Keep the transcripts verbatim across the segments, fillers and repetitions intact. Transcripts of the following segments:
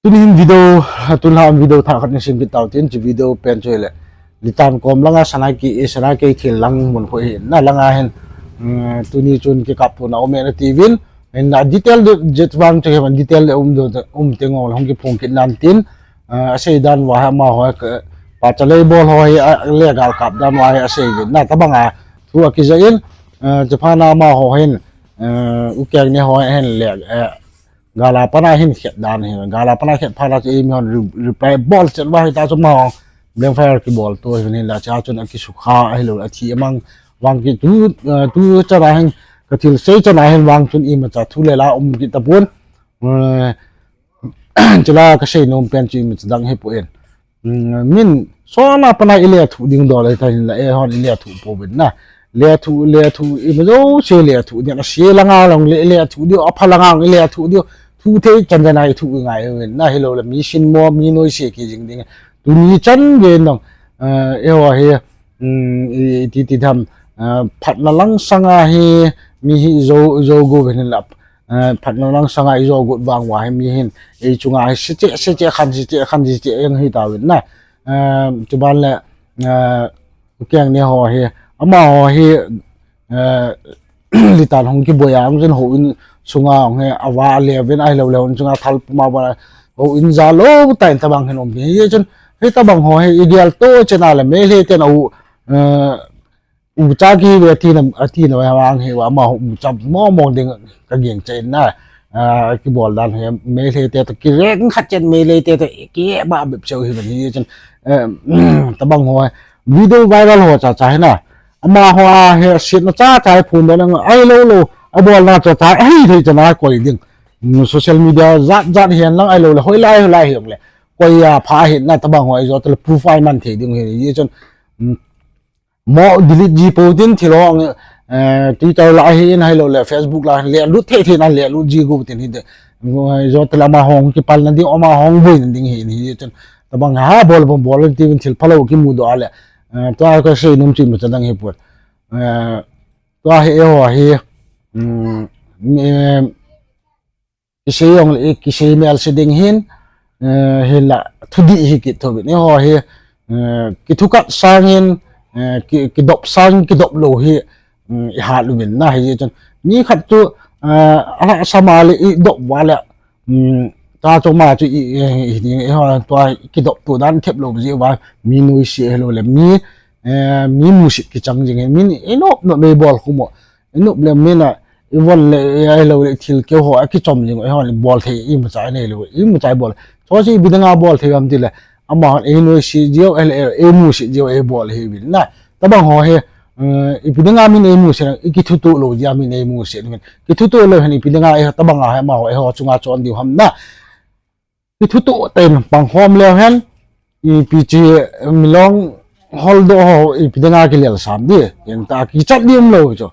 Tuni hin video, tun la video thah khat ni sim kit tau tin, chu video pen chu le. Litan kom langa Sanai ki, eh, Sanai ki thil lang mun khu hi na langa hin, mm, tuni chun kikap tuna um e na tivin, in na detail de jet vang chu hi man detail de um do, um te ngol hong kiphong kit nan tin, ah, asei dan va ha ma ho ka, pa chalei bol ho hi, ah, le gal kap dan va hi asei vin. Na tabang a, thu a kija in, ah, Japan a ma ho hin, ah, u keng ne ho hin le, eh, Gala pana hin khet dan hi. Gala pana khet phat la chu eimi hon re-, reply bol chet va hi ta chu ma hong. Blame fire kibol to hi hin la cha chun a kisukha a hi lo a thi amang vang ki tu, eh, tu chana hin ka thil sei chana hin vang chun ima cha thu le la um ki ta pun. Eh, chila ka sei nom pen chu ima cha dang hi pu en. Mm, min, sona pana i le thu ding dol ta hin la, eh, hon i le thu po bin na. Le thu, le thu, i ma jo se le thu, ni a se langa long le, le thu dio, a pha langa long le thu dio, thu thei chan jana i thu ngai win na, hi lo le, mi sin mo, mi noi se ki jing ding. Tuni chan ge nong, eh, eh, wa hi, mm, i, i ti ti tham, eh, phat na lang sanga hi, mi hi jo, jo go win la. Eh, phat na lang sanga i jo got vang va hi mi hin, ei chunga hi si che, si che khan, si che khan, si che yang hi ta win na. Eh, chuban le, eh, u keng ne ho hi, ama ho hi, eh, litan hong kiboi a, hong jin ho in sunga hong hi, a va le vin a hi lo le hong sunga thal puma ba, ho in ja lo ta in tabang hin um hi, hi chun, hi tabang ho hi, i gel to chena le, me le ten a u, eh, u cha ki ve ti na, a ti na ve vang hi va ma u cha mo mo ding ka ging che na. Ah, kibol dan hi, me le te to ki reng khat chen me le te to ki ba bep cheu hi van hi chen. Eh, tabang ho, video viral ho cha cha hi na. Ama ho a hi sit na cha cha phun dan ai lo lo. A bol na cha cha ai thei cha na koi ding. Mm, social media jat jat hian lang ai lo le hoi lai hoi lai hi le. Koi a pha hi na tabang ho ai jo to le profile man thei ding hi hi chen. Mm, mo delete ji po tin thil hong, eh, Twitter la hi in hai lo le Facebook la le lut thei thei na le lut ji gu tin hi de. Ngo, eh, jo te la ma hong kipal na ding, ama hong bui na ding hi, hi chun. Tabang ha bol bol bol ti vin thil phalo ki mu do ale. Eh, tua ka sei nom chi ma cha dang hi pu. Eh, tua hi e ho hi. Mm, eh, kisei jong le, kisei mel se ding hin, eh, hin la, thudih hi kit tho vin. Eiho hi, eh, kithukat sang hin, eh, ki, kidop sang, kidop lo hi, mm, i hat lo vin na hi chun. Mi khat chu, eh, a la sa ma le i dop va le, mm, ta chu ma chu i, i, i, i, eiho tua kidop tu dan thep lo ji va, mi noi se hi lo le, mi, eh, mi musit kichang jing hin, min i nop nop mei bol khu mo. I nop le min a, i von le, i ai lo le, thil keu ho, a kichom jing, i hon le bol thei, i ma chai nei lo, i ma chai bol. Cho si, i bidanga bol thei am ti le, ama hon, ei noi si jiu, ei, ei, ei mu si jiu, ei bol hi bin na. Tabang ho hi, eh, i bidanga min ei mu si, i kithutu lo jia min ei mu si, min. Kithutu lo hen, i bidanga, ei tabang a, ei ma ho, ei ho chunga chon diu ham na. Kithutu ten pang hom leu hen, ipi chi milong hol do ho, ipi dinga kilel sam di, yen ta kichat di um lo cho.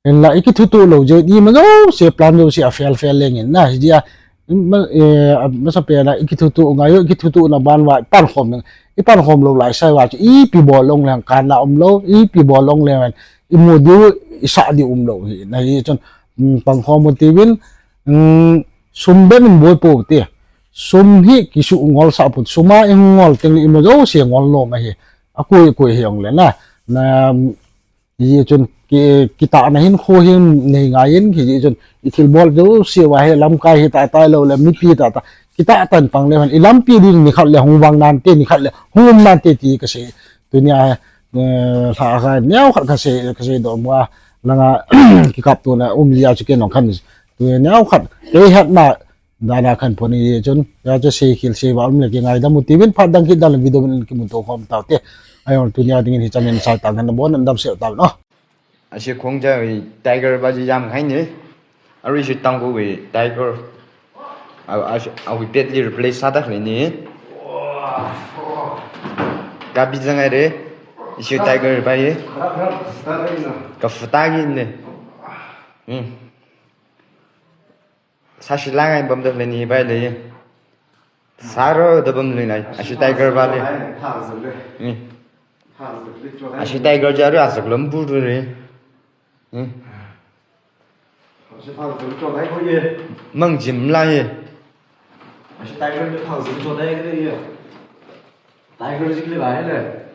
Yen la i kithutu lo je di ma lo, se plan lo se a fail fail leng in na, hi dia, ma, eh, a, masa pe na, i kithutu nga yo, i kithutu na ban wa, i pan hom, i pan hom lo lai sai wa, ipi bol long leng kan na um lo, ipi bol long leng, i mu di, i sa di um lo, hi, na hi chon, mm, pang hom ti vin, mm, Sum ben in boi po te. Sum hi kisu ngol sa put. Suma i ngol teng i mo jo se ngol lo ma hi. A koi koi hi ong le na. Na, i chun ki, kita na hin kho hin nei ngai in ki i chun i thil bol jo se wa he lamkai hi ta ta lo le mipi ta ta. Kita tan pang le han i lampi ding ni khat le hung vang nan te ni khat le hung um nan te ti ka se. Tunia, eh, hla kha neo khat ka se, ka se do mo a. Langa kikap tu na um ya chu ke nong khan. Tu neo khat, kei hat na, dana khan pon i chun, ya chu sei khil sei va um le ki ngaidam u ti vin phat dang kit dan le video min kimu to khom tau te. Ai ong tunia dingin hi channel sai tang khan na bon an dam se tau no. A se khong ja i tiger ba ji jam khai ni. A ri si tang ko i tiger. A, a, a wi pet li replace sa ta khli ni. Ka bi jang ai re. I si tiger ba ye. Ka futa gi ne. Hmm. Sa shi lang ai bam da le ni bai le. Sa ro da bam le nai. A shi tiger ba le. Ni. A shi tiger ja ru a sak lam bu ru re. Ni. Mang jim la ye. Tiger le phang jing chu dai ke ya. Tiger jing le bai le.